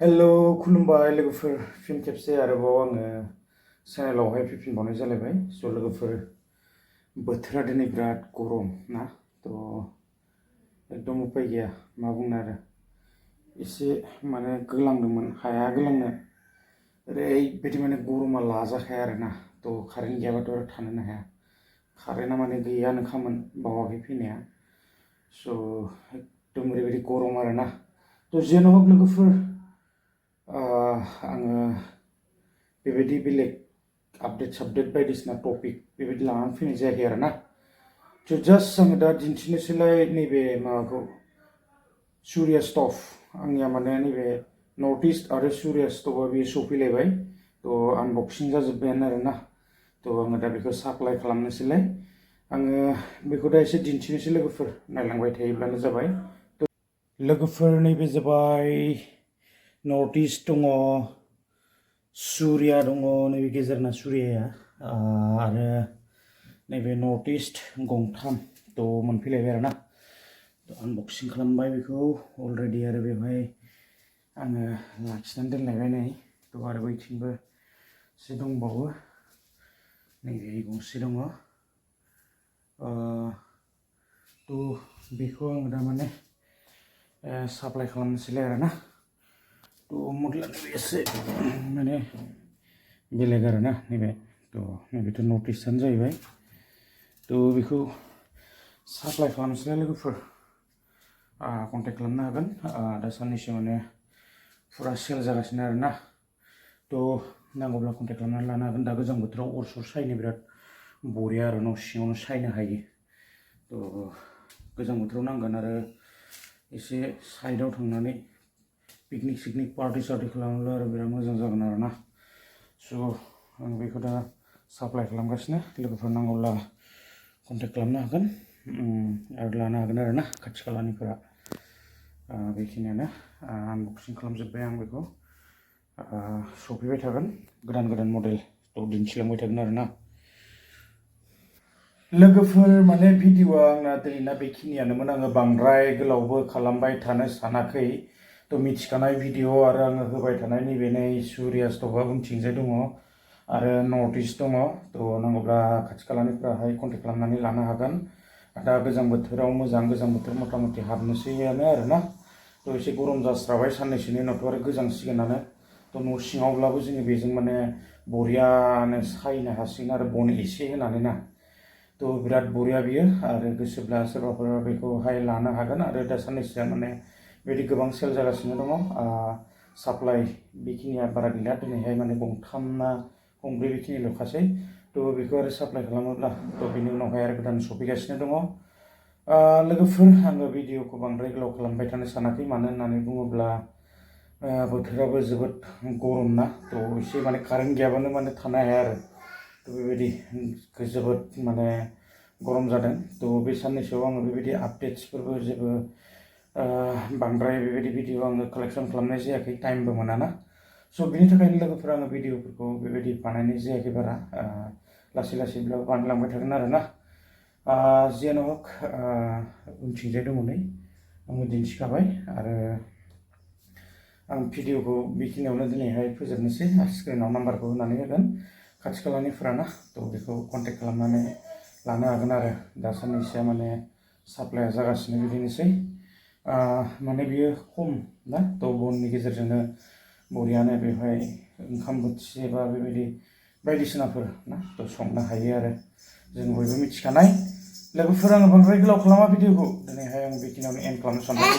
हेल' खुलुमबाय लोगोफोर फिन खेबसे आरोबाव आङो चेनेलावहाय फैफिनबावनाय जालायबाय स' लोगोफोर बोथोरा दिनै बिराद गरम ना थ' एकदम उपाय गैया मा बुंनो आरो एसे माने गोलांदोंमोन हाया गोलांनो ओरैबायदि माने गरमा लाजाखाया आरोना थ' कारेन्ट गैयाबाथ' आरो थानोनो हाया कारेन्टआ माने गैयानोखामोन बावाखै फैनाया स' एकदम ओरैबायदि गरम आरोना थ' जेन' हक लोगोफोर आङो बेबायदि बेलेग आपडेट बायदिसिना टपिक बेबायदि लानानै फैनाय जायाखै आरोना थ' जास्ट आङो दा दिन्थिनोसैलाय नैबे माबाखौ सुर्या स्ट'भ आंनिया माने नैबे नर्थ इस्ट आरो सुर्या स्ट'भआ बेयो सफैलायबाय थ' आनबक्सिं जाजोब्बायानो आरोना थ' आङो दा बेखौ साप्लाइ खालामनोसैलाय आङो बेखौ दा एसे दिन्थिनोसै लोगोफोर नायलांबाय थायोब्लानो जाबाय लोगोफोर नैबे जाबाय नर्थ इस्ट दङ सुर्या दङ नैबे गेजेरना सुर्याया आरो नैबे नर्थ इस्ट गंथाम थ' मोनफैलायबाय आरोना थ' आनबक्सिं खालामबाय बेखौ अलरेडि आरो बेवहाय आङो लाखिनानै दोनलायबाय नै थ' आरो बैथिंबो एसे दंबावो नैबे गंसे दङ थ' बेखौ आङो दा माने साप्लाइ खालामनोसैलाय आरोना थ' मडला नैबे एसे माने बेलेग आरोना नैबे थ' नैबेथ' नर्थ इस्टआनो जाहैबाय थ' बेखौ साप्लाइ खालामनोसैलाय लोगोफोर कन्टेक्ट खालामनो हागोन दा साननैसो माने फुरा सेल जागासिनो आरोना थ' नांगौब्ला कन्टेक्ट खालामनानै लानो हागोन दा गोजां बोथोराव अर सर सायनो बिराद बरिया आरो न' सिङावनो सायनो हायो थ' गोजां बोथोराव नांगोन आरो एसे साइडआव थांनानै पिकनिक सिकनिक पार्टि सार्टि खालामोब्ला आरो बिराद मोजां जागोन आरोना स' आं बेखौ दा साप्लाइ खालामगासिनो लोगोफोर नांगौब्ला कन्टेक्ट खालामनो हागोन आरो लानो हागोन आरोना खाथि खालानिफोरा बेखिनियानो आनबक्सिं खालामजोब्बाय आं बेखौ सफैबाय थागोन गोदान गोदान मडेलखौ दिन्थिलांबाय थागोन आरोना लोगोफोर माने भिडिअआ आंना दिनैना बेखिनियानोमोन आङो बांद्राय गोलावबो खालामबाय थानो सानाखै थ' मिथिखानाय भिडिअ आरो आङो होबाय थानाय नैबे नै सुर्या स्ट'भआ उनथिंजाय दङ आरो नर्थ इस्ट दङ थ' नांगौब्ला खाथि खालानिफ्राहाय कन्टेक्ट खालामनानै लानो हागोन दा गोजां बोथोराव मोजां गोजां बोथोर मथा मथि हाबनोसैयानो आरोना थ' एसे गरम जास्राबाय साननैसोनि उनावथ' आरो गोजांसिगोनानो थ' न' सिङावब्लाबो जोङो बेजों माने बरियानो सायनो हासिगोन आरो बन एसे होनानै ना थ' बिराद बरिया बियो आरो गोसोब्ला सोरबाफोर बेखौहाय लानो हागोन आरो दा साननैसोआ माने बेबायदि गोबां सेल जागासिनो दङ साप्लाइ बेखिनिया बारा गैला दिनैहाय माने गंथाम ना गंब्रै बेखिनिल'खासै थ' बेखौ आरो साप्लाइ खालामोब्ला थ' बेनि उनावहाय आरो गोदान सफैगासिनो दङ लोगोफोर आङो भिडिअखौ बांद्राय गोलाव खालामबाय थानो सानाखै मानो होननानै बुङोब्ला बोथोराबो जोबोद गरम ना थ' एसे माने कारेन्ट गैयाबानो माने थानो हाया आरो थ' बेबायदि जोबोद माने गरम जादों थ' बे साननैसोआव आङो बेबायदि आपडेट्सफोरबो जेबो बांद्राय बेबायदि भिडिअ आङो कालेक्सन खालामनाय जायाखै टाइमबो मोनाना स' बिनि थाखायनो लोगोफोर आङो भिडिअफोरखौ बेबायदि बानायनाय जायाखै बारा लासै लासैब्लाबो बानायलांबाय थागोन आरोना जियानो हक उनथिंजाय दङ नै आङो दिन्थिखाबाय आरो आं भिडिअखौ बेखिनियावनो दिनैहाय फोजोबनोसै स्क्रिनाव नाम्बारखौ होनानै होगोन खाथि खालानिफोराना थ' बेखौ कन्टेक्ट खालामनानै लानो हागोन आरो दा साननैसोआ माने साप्लाइआ जागासिनो बिदिनोसै माने बियो खम ना थ' बननि गेजेरजोंनो बरियानो बेवहाय ओंखाम बोथिसे बा बेबायदि बायदिसिनाफोर ना थ' संनो हायो आरो जों बयबो मिथिखानाय लोगोफोर आङो बांद्राय गोलाव खालामा भिडिअखौ दिनैहाय आं बेखिनियावनो एन्ड खालामनो सानबाय